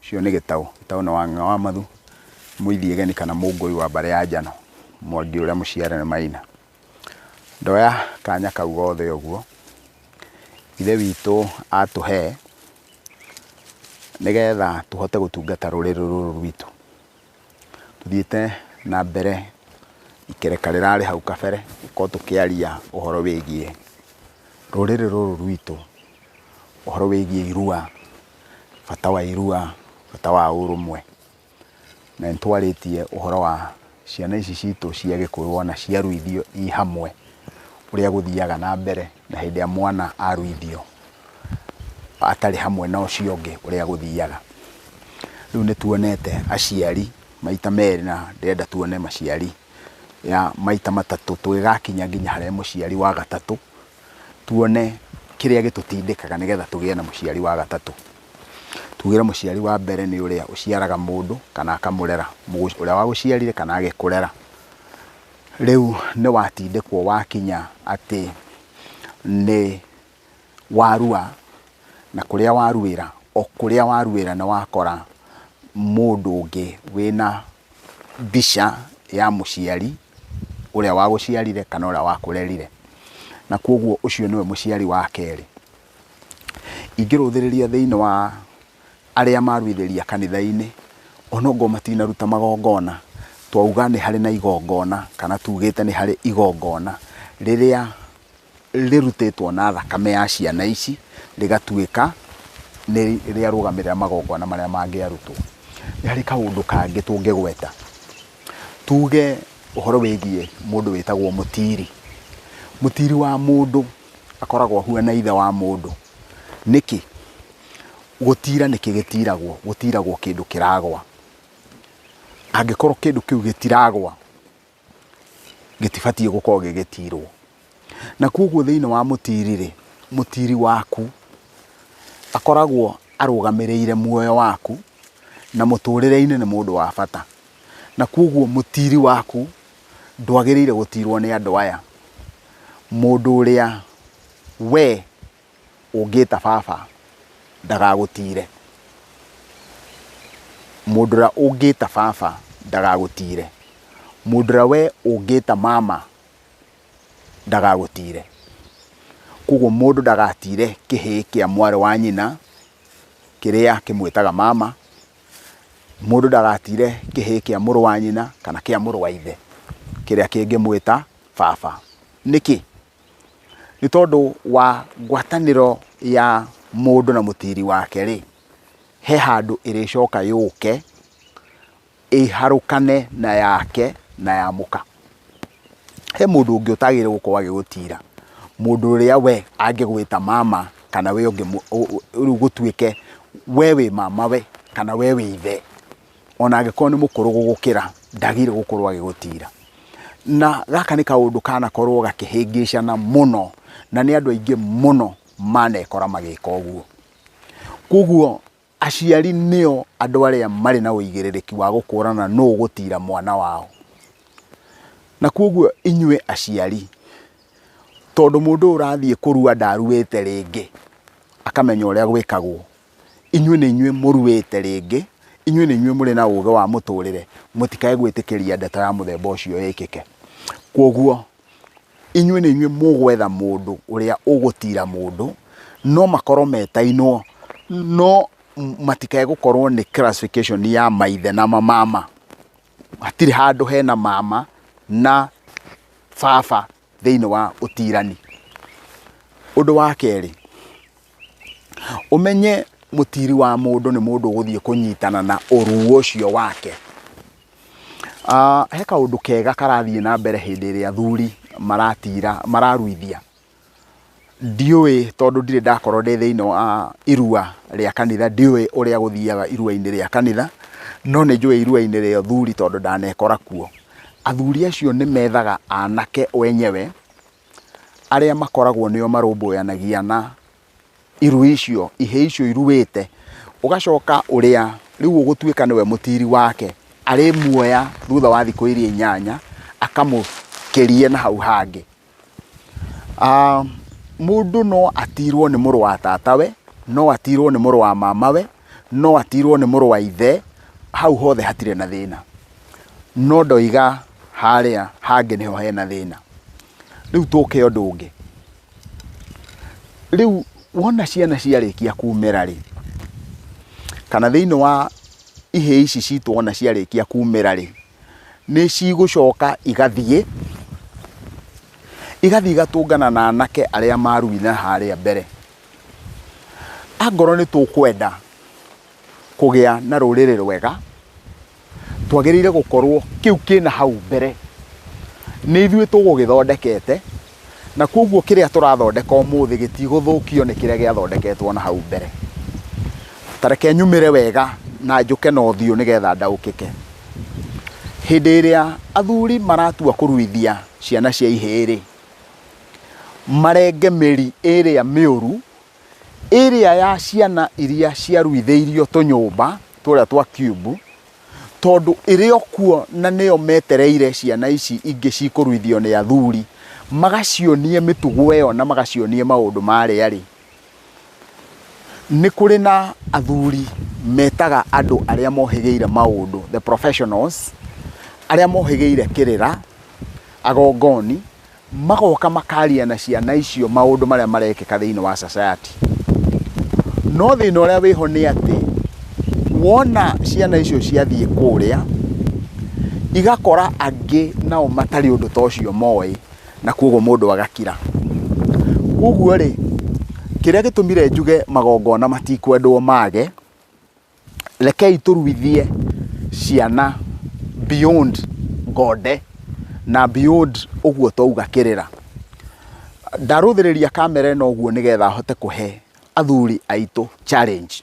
Ũcio nĩ Gĩtaũ. Gĩtaũ nĩ Wang'ang'a wa Mathu, Mũithiegeni kana Mũngũi wa mbarĩ ya Njano, Mwangi ũrĩa mũciare nĩ Maina. Ndoya kanya kau gothe ũguo, Ithe witũ atũhe nĩgetha tũhote gũtungata rũrĩrĩ rũrũ rwitũ. Tũthiĩte na mbere ikereka rĩrarĩ hau kabere gũkorwo tũkĩaria ũhoro wĩgiĩ rũrĩrĩ rũrũ rwitũ, ũhoro wĩgiĩ irua, bata wa irua, bata wa ũrũmwe. Na nĩ twarĩtie ũhoro wa ciana ici citũ cia Gĩkũyũ ona ciaruithio i hamwe, ũrĩa gũthiaga na mbere na hĩndĩ ĩrĩa mwana aruithio atarĩ hamwe na ũcio ũngĩ ũrĩa gũthiaga. Rĩu nĩ tuonete aciari maita merĩ na ndĩrenda tuone maciari ya maita matatũ tũgĩgakinya nginya harĩ mũciari wa gatatũ, tuone kĩrĩa gĩtũtindĩkaga nĩgetha tũgĩe na mũciari wa gatatũ. Tugire mũciari wa mbere nĩ ũrĩa ũciaraga mũndũ kana akamũrera, ũrĩa wagũciarire kana agĩkũrera. Rĩu nĩ watindĩkwo wakinya atĩ nĩ warua, na kũrĩa waruĩra, o kũrĩa waruĩra nĩ wakora mũndũ ũngĩ wĩna mbica ya mũciari ũrĩa wagũciarire kana ũrĩa wakũrerire. Na kwoguo ũcio nĩwe mũciari wa kerĩ. Ingĩrũthĩrĩria thĩinĩ wa arĩa maruithĩria kanitha-inĩ, onokorwo matinaruta magongona, twauga nĩ harĩ na igongona kana tugĩte nĩ harĩ igongona rĩrĩa rĩrutĩtwo na thakame ya ciana ici, rĩgatuĩka nĩ rĩarũgamĩrĩra magongona marĩa mangĩarutwo. Nĩ harĩ kaũndũ kangĩ tũngĩgweta, tuge ũhoro wĩgiĩ mũndũ wĩtagwo mũtiri. Mũtiri wa mũndũ akoragwo ahuana ithe wa mũndũ. Nĩkĩ? Gũtira nĩkĩ gĩtiragwo? Gũtiragwo kĩndũ kĩragwa. Angĩkorwo kĩndũ kĩu gĩtiragwa, gĩtibatiĩ gũkorwo gĩgĩtirwo. Na koguo thĩinĩ wa mũtiri rĩ, mũtiri waku akoragwo arũgamĩrĩire muoyo waku na mũtũrĩre-inĩ nĩ mũndũ wa bata. Na koguo mũtiri waku ndwagĩrĩire gũtirwo nĩ andũ aya. Mũndũ ũrĩa we ũngĩta baba ndagagũtire. Mũndũ ũrĩa ũngĩta baba ndagagũtire. Mũndũ ũrĩa we ũngĩta mama ndagagũtire. Koguo mũndũ ndagatire kĩhĩĩ kĩa mwarĩ wa nyina kĩrĩa kĩmwĩtaga mama. Mũndũ ndagatire kĩhĩĩ kĩa mũrũ wa nyina kana kĩa mũrũ wa ithe kĩrĩa kĩngĩmwĩta baba. Nĩkĩ? Nĩ tondũ wa ngwatanĩro ya mũndũ na mũtiri wake rĩ, he handũ ĩrĩcoka yũke ĩharũkane na yake na ya mũka. He mũndũ ũngĩ ũtagĩrĩire gũkorwo agĩgũtira, mũndũ ũrĩa we angĩgwĩta mama kana we rĩu gũtuĩke we wĩ mamawe kana we wĩ ithe, ona angĩkorwo nĩ mũkũrũ gũgũkĩra ndagĩrĩire gũkorwo agĩgũtira. Na gaka nĩ kaũndũ kanakorwo gakĩhĩngĩcana mũno na nĩ andũ aingĩ mũno manekora magĩka ũguo. Koguo aciari nĩo andũ arĩa marĩ na ũigĩrĩrĩki wa gũkũrana nũ ũgũtira mwana wao. Na koguo inyuĩ aciari, tondũ mũndũ ũyũ ũrathiĩ kũrua ndaruĩte rĩngĩ, akamenya ũrĩa gwĩkagwo, inyuĩ nĩ inyuĩ mũruĩte rĩngĩ, inyuĩ nĩ inyuĩ mũrĩ na ũgĩ wa mũtũrĩre, mũtikae gwĩtĩkĩria ndeto ya mũthemba ũcio ĩkĩke. Koguo inyuĩ nĩ inyuĩ mũgwetha mũndũ ũrĩa ũgũtira mũndũ, no makorwo metainwo, no matikae gũkorwo nĩ classification ya maithe na mamama. Hatirĩ handũ hena mama na baba thĩinĩ wa ũtirani. Ũndũ wa kerĩ, ũmenye mũtiri wa mũndũ nĩ mũndũ ũgũthiĩ kũnyitana na ũruu ũcio wake. He kaũndũ kega karathiĩ na mbere hĩndĩ ĩrĩa athuri maratira, mararuithia. Ndiũĩ tondũ ndirĩ ndakorwo ndĩ thĩinĩ wa irua rĩa kanitha, ndiũĩ ũrĩa gũthiaga irua-inĩ rĩa kanitha, no nĩ njũĩ irua-inĩ rĩa athuri tondũ ndanekora kuo. Athuri acio nĩ methaga anake o enyewe, arĩa makoragwo nĩo marũmbũyanagia na iru icio, ihĩĩ icio iruĩte, ũgacoka ũrĩa rĩu ũgũtuĩka nĩwe mũtiri wake, arĩmuoya thutha wa thikũ iria inyanya, akamũkĩrie na hau hangĩ. Mũndũ no atirwo nĩ mũrũ wa tatawe, no atirwo nĩ mũrũ wa mamawe, no atirwo nĩ mũrũ wa ithe, hau hothe hatirĩ na thĩna. No ndoiga harĩa hangĩ nĩho hena thĩna. Rĩu tũke ũndũ ũngĩ. Rĩu wona ciana ciarĩkia kumĩra rĩ, kana thĩinĩ wa ihĩĩ ici citũ wona ciarĩkia kumĩra rĩ, nĩ cigũcoka igathiĩ, igathiĩ igatũngana na anake arĩa maruire harĩa mbere. Angorwo nĩ tũkwenda kũgĩa na rũrĩrĩ rwega, twagĩrĩire gũkorwo kĩu kĩna hau mbere nĩ ithuĩ tũgũgĩthondekete, na koguo kĩrĩa tũrathondeka ũmũthĩ gĩtigũthũkio nĩ kĩrĩa gĩathondeketwo na hau mbere. Ta reke nyumĩre wega na njũke na ũthiũ nĩgetha ndaũkĩke. Hĩndĩ ĩrĩa athuri maratua kũruithia ciana cia ihĩĩ-rĩ, marenge mĩri ĩrĩa mĩũru, ĩrĩa ya ciana iria ciaruithĩirio tũnyũmba tũrĩa twa cube, tondũ ĩrĩ o kuo na nĩyo metereire ciana ici ingĩ cikũruithio nĩ athuri, magacionie mĩtugo ĩyo na magacionie maũndũ marĩa rĩ, nĩ kũrĩ na athuri metaga andũ arĩa mohĩgĩire maũndũ, the professionals, arĩa mohĩgĩire kĩrĩra, agongoni, magoka makaria na ciana icio maũndũ marĩa marekĩka thĩinĩ wa society. No thĩna ũrĩa wĩho nĩ atĩ, wona ciana icio ciathiĩ kũrĩa, igakora angĩ nao matarĩ ũndũ ta ũcio moĩ, na koguo mũndũ agakira. Koguo rĩ, kĩrĩa gĩtũmire njuge magongona matikwendwo mage, rekei tũruithie ciana beyond ngonde na beyond ũguo twauga kĩrĩra. Ndarũthĩrĩria kamera ĩno ũguo nĩgetha hote kũhe athuri aitũ challenge.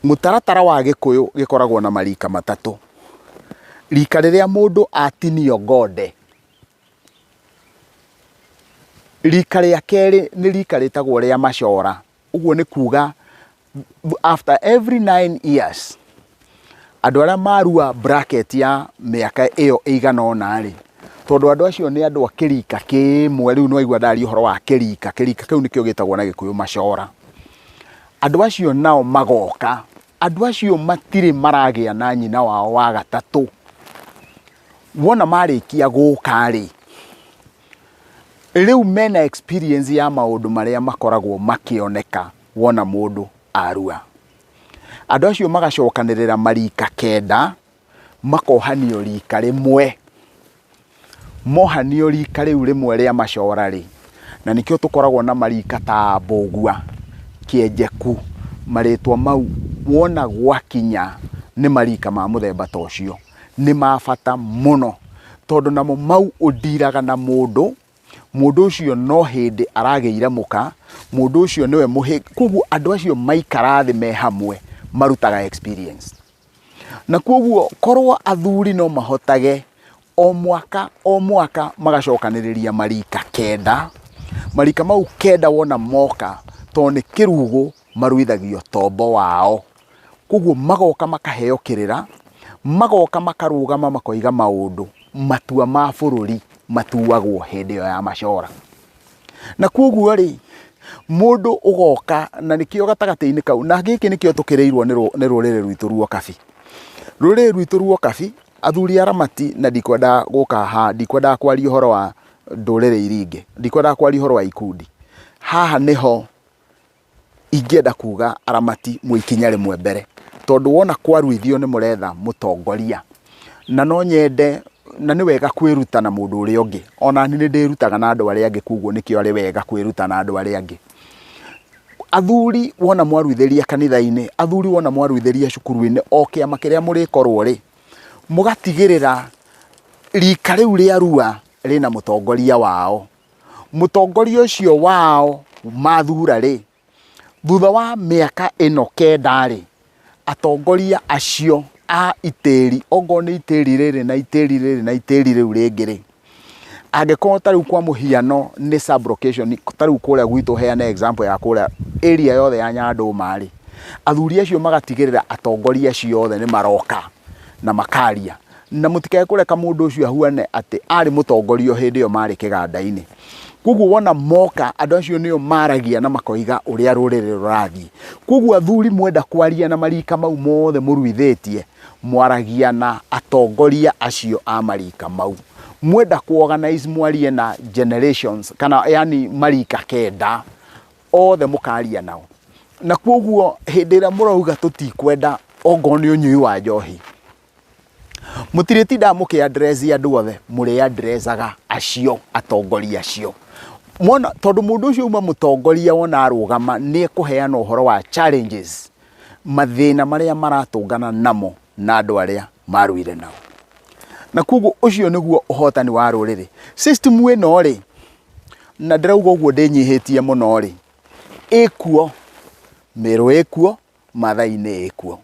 Mũtaratara wa Gĩkũyũ gĩkoragwo na marika matatũ. Rika rĩrĩa mũndũ atinio ngonde, rika rĩa kerĩ nĩ rika rĩtagwo rĩa macora. Ũguo nĩ kuga after every 9 years, andũ arĩa marua bracket ya mĩaka ĩyo ĩigana ũna rĩ, tondũ andũ acio nĩ andũ a kĩrika kĩmwe, rĩu nĩ waigua ndaria ũhoro wa kĩrika, kĩrika kĩu nĩkĩo gĩtagwo na Gĩkũyũ macora. Andũ acio nao magoka, andũ acio matirĩ maragĩa na nyina wao wa gatatũ. Wona marĩkia gũka rĩ, rĩu mena experience ya maũndũ marĩa makoragwo makĩoneka wona mũndũ arua. Andũ acio magacokanĩrĩra marika 9, makohanio rika rĩmwe. Mohanio rika rĩu rĩmwe rĩa macora rĩ, na nĩkĩo tũkoragwo na marika ta Mbũgua, Kĩenjeku, marĩtwa mau wona gwakinya nĩ marika ma mũthemba ta ũcio, nĩ ma bata mũno, tondũ namo mau ũndiraga na mũndũ, mũndũ ũcio no hĩndĩ aragĩire mũka, mũndũ ũcio nĩwe mũhĩ, koguo andũ acio maikara thĩ me hamwe marutaga experience. Na koguo korwo athuri no mahotage o mwaka o mwaka magacokanĩrĩria marika 9, marika mau 9 wona moka, tondũ nĩ kĩrugũ maruithagio tombo wao. Koguo magoka makaheo kĩrĩra, magoka makarũgama makoiga maũndũ, matua ma bũrũri matuagwo hĩndĩ ĩyo ya macora. Na koguo rĩ, mũndũ ũgoka na nĩkĩo gatagatĩ-inĩ kau, na gĩkĩ nĩkĩo tũkĩrĩirwo nĩ rũrĩrĩ rwitũ Ruokabi. Rũrĩrĩ rwitũ Ruokabi, athuri aramati, na ndikwendaga gũka haha, ndikwendaga kwaria ũhoro wa ndũrĩrĩ iria ingĩ, ndikwendaga kwaria ũhoro wa ikundi. Haha nĩho ingĩenda kuga aramati mwĩ ikinya rĩmwe mbere, tondũ wona kwaruithio nĩ mũretha mũtongoria, na no nyende na nĩ wega kwĩruta na mũndũ ũrĩa ũngĩ, ona niĩ nĩ ndĩrutaga na andũ arĩa angĩ, koguo nĩkĩo arĩ wega kwĩruta na andũ arĩa angĩ. Athuri wona mwaruithĩria kanitha-inĩ, athuri wona mwaruithĩria cukuru-inĩ, o kĩama kĩrĩa mũrĩkorwo rĩ, mũgatigĩrĩra rika rĩu rĩa rua rĩna mũtongoria wao. Mũtongoria ũcio wao mathura rĩ, thutha wa mĩaka ĩno 9 rĩ, atongoria acio a itĩri, okorwo nĩ itĩri rĩrĩ na itĩri rĩrĩ na itĩri rĩu rĩngĩ rĩ, angĩkorwo ta rĩu kwa mũhiano nĩ sub location, ta rĩu kũrĩa gwitũ heane example ya kũrĩa area yothe ya Nyandũma rĩ, athuri acio magatigĩrĩra atongoria acio othe nĩ maroka na makaria. Na mũtikae kũreka mũndũ ũcio ahuane atĩ arĩ mũtongoria o hĩndĩ ĩyo marĩ kĩganda-inĩ. Koguo wona moka andũ acio nĩo maragia na makoiga ũrĩa rũrĩrĩ rũrathiĩ. Koguo athuri mwenda kwaria na marika mau mothe mũruithĩtie, mwaragia na atongoria acio a marika mau. Mwenda kũ organize mwarie na generations kana yani marika kenda othe mũkaria nao. Na koguo hĩndĩ ĩrĩa mũrauga tũtikwenda ongorwo nĩ ũnyui wa njohi, mũtirĩtindaga mũkĩ address andũ othe, mũrĩ addressaga acio atongoria acio. Mwona tondũ mũndũ ũcio auma mũtongoria wona arũgama nĩ ekũheana ũhoro wa challenges, mathĩna marĩa maratũngana namo na andũ arĩa maruire nao. Na koguo ũcio nĩguo ũhotani wa rũrĩrĩ. System ĩno rĩ, na ndĩrauga ũguo ndĩnyihĩtie mũno rĩ, ĩkuo, Meru ĩkuo, Maathai-inĩ ĩkuo.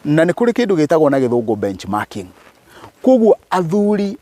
Na nĩ kũrĩ kĩndũ gĩtagwo na gĩthũngũ benchmarking. Koguo athuri